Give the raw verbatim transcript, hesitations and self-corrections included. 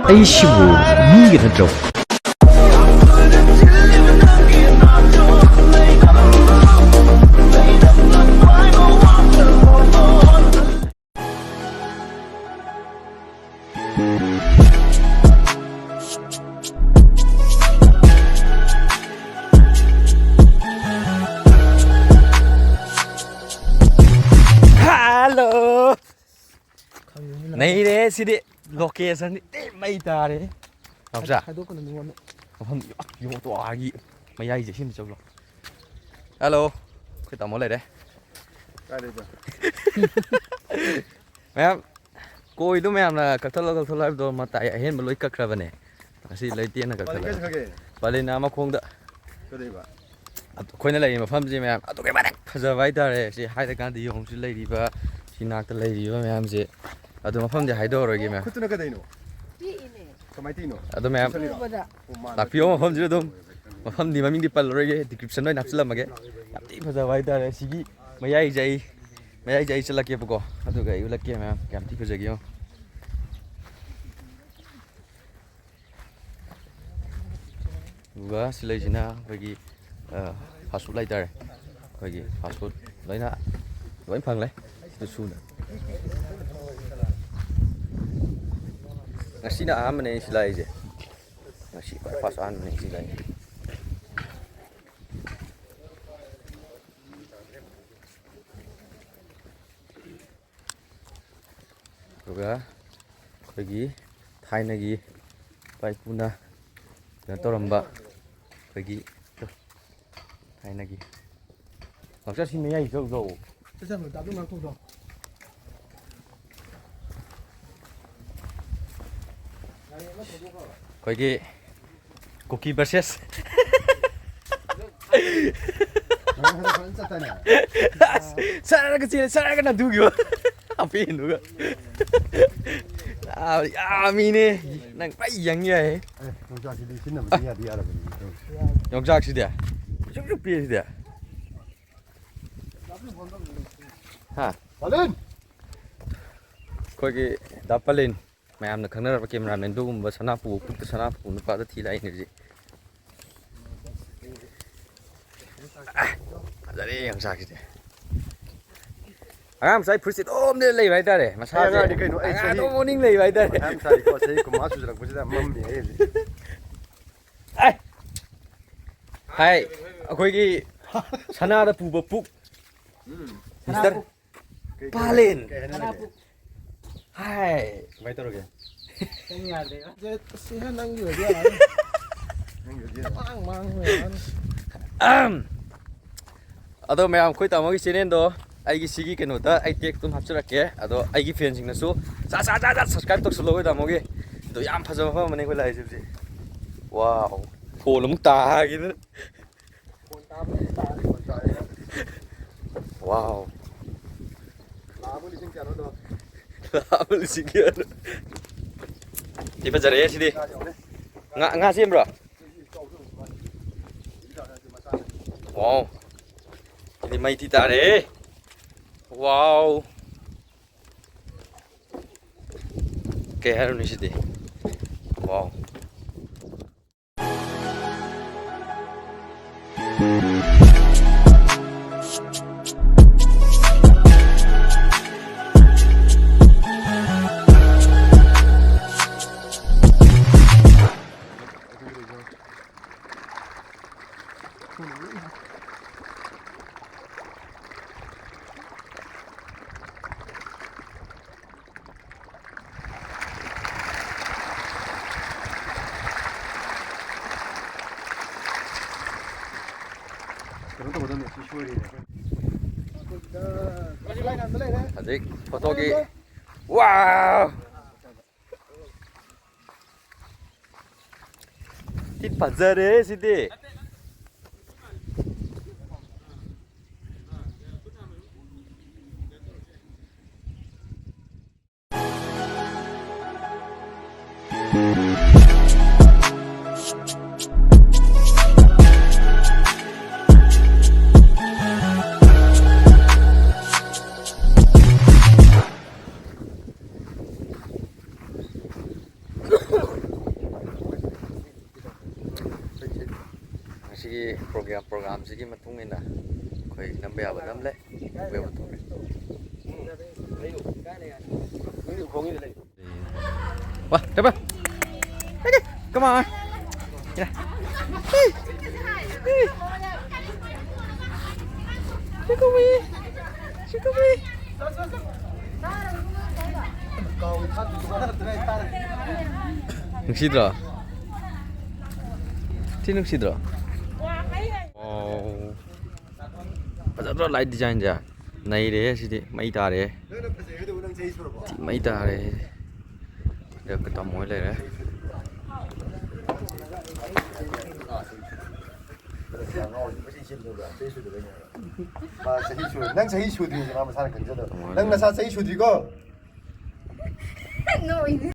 ꯑꯩꯁꯤꯕꯨ ꯃꯤꯒ ꯅꯠꯇ꯭ꯔꯣ? ꯍꯜꯂꯣ꯫ ꯅꯩꯔꯦ ꯁꯤꯗꯤ꯫ ꯂꯣꯀꯦꯁꯟꯗꯤ ꯊꯤ ꯃꯩ ꯇꯥꯔꯦ꯫ ꯅꯥꯎꯆꯥ꯫ ꯍꯥꯏꯗꯣꯛꯀꯅꯨ ꯃꯤꯉꯣꯟꯗ꯫ ꯃꯐꯝ ꯌꯣꯇꯣ ꯑꯥꯒꯤ ꯃꯌꯥꯏꯁꯦ ꯁꯤꯝꯗ ꯆꯠꯂꯣ꯫ ꯍꯜꯂꯣ꯫ ꯑꯩꯈꯣꯏ ꯇꯥꯃꯣ ꯂꯩꯔꯦ꯫ ꯀꯥꯏꯗꯩꯗ? ꯃꯌꯥꯝ ꯀꯣꯏꯗꯣ ꯃꯌꯥꯝꯅ ꯀꯛꯊꯠꯂꯣ ꯀꯛꯊꯠꯂꯣ ꯍꯥꯏꯕꯗꯣ ꯃꯇꯥꯏ ꯑꯍꯦꯟꯕ ꯂꯣꯏ ꯀꯛꯈ꯭ꯔꯕꯅꯦ꯫ ꯉꯁꯤ ꯂꯩꯇꯦꯅ ꯄꯥꯂꯤ ꯀꯛꯊꯠꯂꯦ꯫ ꯀꯥꯏ ꯆꯠꯈ꯭ꯔꯒꯦ? ꯄꯥꯂꯤꯅ ꯃꯈꯣꯡꯗ꯫ ꯀꯩꯗꯧꯕ? ꯑꯗꯨ ꯑꯩꯈꯣꯏꯅ ꯂꯩꯔꯤꯕ ꯃꯐꯝꯁꯤ ꯃꯌꯥꯝ ꯑꯗꯨꯛꯀꯤ ꯃꯇꯤꯛ ꯐꯖꯕ ꯍꯥꯏꯇꯥꯔꯦ꯫ ꯁꯤ ꯍꯥꯏꯔꯀꯥꯟꯗ ꯌꯦꯡꯉꯨꯁꯤ ꯂꯩꯔꯤꯕ ꯁꯤ ꯅꯥꯛꯇ ꯂꯩꯔꯤꯕ ꯃꯌꯥꯝꯁꯦ꯫ ꯑꯗꯨ ꯃꯐꯝꯗꯤ ꯍꯥꯏꯗꯣꯛꯑꯔꯣꯏꯒꯦ ꯃꯌꯥꯝ꯫ ꯈꯨꯠꯇꯨꯅ ꯀꯩꯗꯧꯅꯣ? ꯄꯤꯛꯏꯅꯦ꯫ ꯀꯃꯥꯏꯅ ꯇꯧꯔꯤꯅꯣ? ꯑꯗꯨ ꯃꯌꯥꯝ ꯎꯕꯗ꯫ ꯂꯥꯛꯄꯤꯌꯣ ꯃꯐꯝꯁꯤꯗ ꯑꯗꯨꯝ꯫ ꯃꯐꯝꯗꯤ ꯃꯃꯤꯡꯗꯤ ꯄꯜꯂꯔꯣꯏꯒꯦ, ꯗꯤꯁꯀ꯭ꯔꯤꯞꯁꯟꯗ ꯑꯣꯏꯅ ꯍꯥꯞꯆꯤꯜꯂꯝꯃꯒꯦ꯫ ꯌꯥꯝ ꯊꯤ ꯐꯖꯕ ꯍꯥꯏꯇꯥꯔꯦ꯫ ꯁꯤꯒꯤ ꯃꯌꯥꯏꯁꯦ ꯑꯩ, ꯃꯌꯥꯏꯁꯦ ꯑꯩ ꯆꯠꯂꯛꯀꯦꯕꯀꯣ꯫ ꯑꯗꯨꯒ ꯑꯩ ꯎꯠꯂꯛꯀꯦ ꯃꯌꯥꯝ꯫ ꯀꯌꯥꯝ ꯊꯤ ꯐꯖꯒꯦ ꯌꯦꯡꯉꯣ꯫ ꯑꯗꯨꯒ ꯁꯤ ꯂꯩꯁꯤꯅ ꯑꯩꯈꯣꯏꯒꯤ, ꯑ, ꯐꯥꯁ ꯐꯨꯗ ꯍꯥꯏꯇꯥꯔꯦ꯫ ꯑꯩꯈꯣꯏꯒꯤ ꯐꯥꯁ ꯐꯨꯗ ꯂꯣꯏꯅ, ꯂꯣꯏ ꯐꯪꯂꯦ꯫ ꯁꯤꯗ ꯁꯨꯅ꯫ ꯉꯁꯤꯅ ꯑꯍꯥꯟꯕꯅꯦ ꯑꯩ ꯁꯤ ꯂꯥꯛꯏꯁꯦ꯫ ꯉꯁꯤ ꯈ꯭ꯋꯥꯏ ꯐꯥꯔꯁ ꯑꯍꯥꯟꯕꯅꯦ ꯁꯤ ꯂꯥꯛꯏꯁꯦ꯫ ꯑꯗꯨꯒ ꯑꯩꯈꯣꯏꯒꯤ ꯊꯥꯏꯅꯒꯤ ꯏꯄꯥ ꯏꯄꯨꯅ ꯀꯩꯅꯣ ꯇꯧꯔꯝꯕ ꯑꯩꯈꯣꯏꯒꯤ ꯊꯥꯏꯅꯒꯤ ꯂꯥꯛꯆꯥ ꯁꯤ ꯃꯌꯥꯏ ꯆꯧ ꯆꯧ꯫ ꯆꯠꯆꯟꯕ ꯇꯥꯞꯇ ꯉꯥꯛꯊꯣꯛꯇꯣ꯫ ꯑꯩꯈꯣꯏꯒꯤ ꯀꯨꯀꯤ ꯚꯔꯁꯦꯁ꯫ ꯅꯪ ꯍꯟꯗꯛ ꯐꯖꯅ ꯆꯠꯇꯥꯏꯅꯦ? ꯑꯁ, ꯁꯔꯒ ꯆꯦꯜꯂꯦ, ꯁꯔꯒ ꯅꯥꯟꯊꯨꯈꯤꯕ꯫ ꯍꯥꯄꯦꯟꯗꯨꯒ꯫ ꯑꯥ, ꯌꯥꯝꯃꯤꯅꯦ꯫ ꯅꯪ ꯄꯨꯔꯥ ꯌꯪ ꯌꯥꯏꯍꯦ꯫ ꯑꯦ, ꯌꯣꯡꯆꯥꯛꯁꯤꯗꯤ ꯁꯤꯖꯤꯟꯅꯕꯗꯤ ꯌꯥꯗꯤ ꯌꯥꯔꯕꯅꯤ꯫ ꯌꯣꯡꯆꯥꯛꯁꯤꯗꯤ? ꯄꯤꯛꯇ꯭ꯔꯨ ꯄꯤꯛꯑꯦ ꯁꯤꯗꯤ꯫ ꯍꯥ? ꯄꯥꯂꯤꯟ! ꯑꯩꯈꯣꯏꯒꯤ ꯗꯥ ꯄꯥꯂꯤꯟ, ꯃꯌꯥꯝꯅ ꯈꯪꯅꯔꯕ cameraman, ꯑꯗꯨꯒꯨꯝꯕ ꯁꯅꯥ ꯄꯨꯕ, ꯄꯨꯛꯇ ꯁꯅꯥ ꯄꯨꯕ ꯅꯨꯄꯥꯗ ꯊꯤ ꯂꯥꯛꯏꯅꯦ ꯍꯧꯖꯤꯛ꯫ ꯑ, ꯐꯖꯔꯦ ꯌꯣꯡꯆꯥꯛꯁꯤꯗꯤ꯫ ꯑꯉꯥꯡ ꯃꯆꯥꯒꯤ ꯐꯨꯔꯤꯠꯁꯦ ꯑꯗꯨꯝ ꯂꯤꯠ ꯂꯩꯕ ꯍꯥꯏꯇꯥꯔꯦ, ꯃꯁꯥꯁꯦ꯫ ꯑꯉꯥꯡꯗꯤ ꯀꯩꯅꯣ, ꯑꯩ ꯑꯉꯥꯡ ꯆꯍꯤ ꯑꯗꯨꯝ ꯑꯣꯅꯤꯡ ꯂꯩꯕ ꯍꯥꯏꯇꯥꯔꯦ꯫ ꯃꯌꯥꯝ ꯆꯥꯔꯤꯀꯣ, ꯆꯍꯤ ꯀꯨꯟꯃꯉꯥ ꯁꯨꯖꯤꯜꯂꯛꯄꯁꯤꯗ ꯃꯝꯃꯤ ꯑꯩ ꯍꯧꯖꯤꯛ꯫ ꯑꯦ! ꯍꯥꯏ, ꯑꯩꯈꯣꯏꯒꯤ ꯁꯅꯥꯗ ꯄꯨꯕ ꯄꯨꯛ꯫ ꯎꯝ꯫ Mister ꯀꯩ, ꯀꯩ, ꯄꯥꯂꯤꯟ꯫ ꯀꯩ ꯍꯥꯏꯅꯔꯒꯦ? ꯍꯥꯏ꯫ ꯀꯃꯥꯏ ꯇꯧꯔꯒꯦ? ꯅꯪ ꯌꯥꯗ꯭ꯔꯦꯕ꯫ ꯁꯤ ꯅꯪꯒꯤ ꯑꯣꯏꯗꯤ ꯌꯥꯔꯅꯤ꯫ ꯅꯪꯒꯤ ꯑꯣꯏꯗꯤ ꯌꯥꯔꯅꯤ꯫ ꯃꯥꯡ, ꯃꯥꯡ ꯂꯩꯔꯅꯤ꯫ ꯑꯍꯝ꯫ ꯑꯗꯣ ꯃꯌꯥꯝ, ꯑꯩꯈꯣꯏ ꯇꯥꯃꯣꯒꯤ channelꯗꯣ ꯑꯩꯒꯤ ꯁꯤꯒꯤ ꯀꯩꯅꯣꯗ ꯑꯩ tag ꯑꯗꯨꯝ ꯍꯥꯞꯆꯔꯛꯀꯦ꯫ ꯑꯗꯣ ꯑꯩꯒꯤ fanꯁꯤꯡꯅꯁꯨ ꯁꯠ ꯁꯠ ꯁꯠ ꯁꯠ subscribe ꯇꯧꯁꯜꯂꯣ ꯑꯩꯈꯣꯏ ꯇꯥꯃꯣꯒꯤ꯫ ꯑꯗꯣ ꯌꯥꯝ ꯐꯖꯕ ꯃꯐꯝ ꯑꯃꯅꯦ ꯑꯩꯈꯣꯏ ꯂꯥꯛꯏꯁꯦ ꯍꯧꯖꯤꯛ꯫ Wow꯫ ꯐꯣꯟ ꯑꯃꯨꯛ ꯇꯥꯈꯤꯗꯅ꯫ Wow꯫ ꯂꯥꯛ ꯑꯃ ꯂꯤꯁꯤꯡ ꯀꯌꯥꯅꯣ ꯑꯗꯣ? ꯂꯥꯛ ꯑꯃ ꯂꯤꯁꯤꯡ ꯀꯌꯥꯅꯣ? ꯁꯤ ꯐꯖꯔꯦꯍꯦ ꯁꯤꯗꯤ꯫ ꯉꯥ, ꯉꯥ ꯁꯦꯝꯕ꯭ꯔꯣ? Wow꯫ ꯁꯤꯗꯤ ꯃꯩ ꯊꯤ ꯇꯥꯔꯦꯍꯦ꯫ Wow꯫ ꯀꯩ ꯍꯥꯏꯔꯨꯅꯤ ꯁꯤꯗꯤ? Wow꯫ ꯀꯩꯅꯣ ꯇꯧꯒꯗꯕꯅꯦ, ꯁꯤ ꯁꯣꯏꯔꯦꯅꯦ ꯑꯩꯈꯣꯏ꯫ ꯍꯧꯖꯤꯛ ꯐꯣꯇꯣꯒꯤ, ꯋꯥꯎ! ꯊꯤ ꯐꯖꯔꯦ ꯁꯤꯗꯤ꯫ ꯄ꯭ꯔꯣꯒ꯭ꯔꯥꯝ ꯄ꯭ꯔꯣꯒ꯭ꯔꯥꯝꯁꯤꯒꯤ ꯃꯇꯨꯡ ꯏꯟꯅ ꯑꯩꯈꯣꯏ ꯅꯝꯕ ꯌꯥꯕ ꯅꯝꯂꯦ, ꯅꯝꯕ ꯌꯥꯕ ꯊꯣꯛꯂꯦ꯫ ꯋꯥ, ꯆꯠꯄ꯫ Come on. Yeah. Hey. Hey. Look at me. Look at me. ꯅꯨꯡꯁꯤꯗ꯭ꯔꯣ? ꯊꯤ ꯅꯨꯡꯁꯤꯗ꯭ꯔꯣ? ꯋꯥꯎ꯫ ꯐꯖꯗ꯭ꯔꯣ light design ꯁꯦ? ꯅꯩꯔꯦꯍꯦ ꯁꯤꯗꯤ, ꯃꯩ ꯇꯥꯔꯦꯍꯦ꯫ ꯊꯤ ꯃꯩ ꯇꯥꯔꯦꯍꯦ꯫ ꯗꯛꯀ ꯇꯝꯃꯣ ꯂꯩꯔꯦ꯫ ꯃꯥ ꯆꯍꯤ ꯁꯨꯔꯦ꯫ ꯅꯪ ꯆꯍꯤ ꯁꯨꯗ꯭ꯔꯤꯁꯦ ꯃꯥ ꯃꯁꯥꯅ ꯈꯪꯖꯗꯕ꯫ ꯅꯪ ꯅꯁꯥ ꯆꯍꯤ ꯁꯨꯗ꯭ꯔꯤꯀꯣ? ꯅꯣꯛꯏꯅꯦ꯫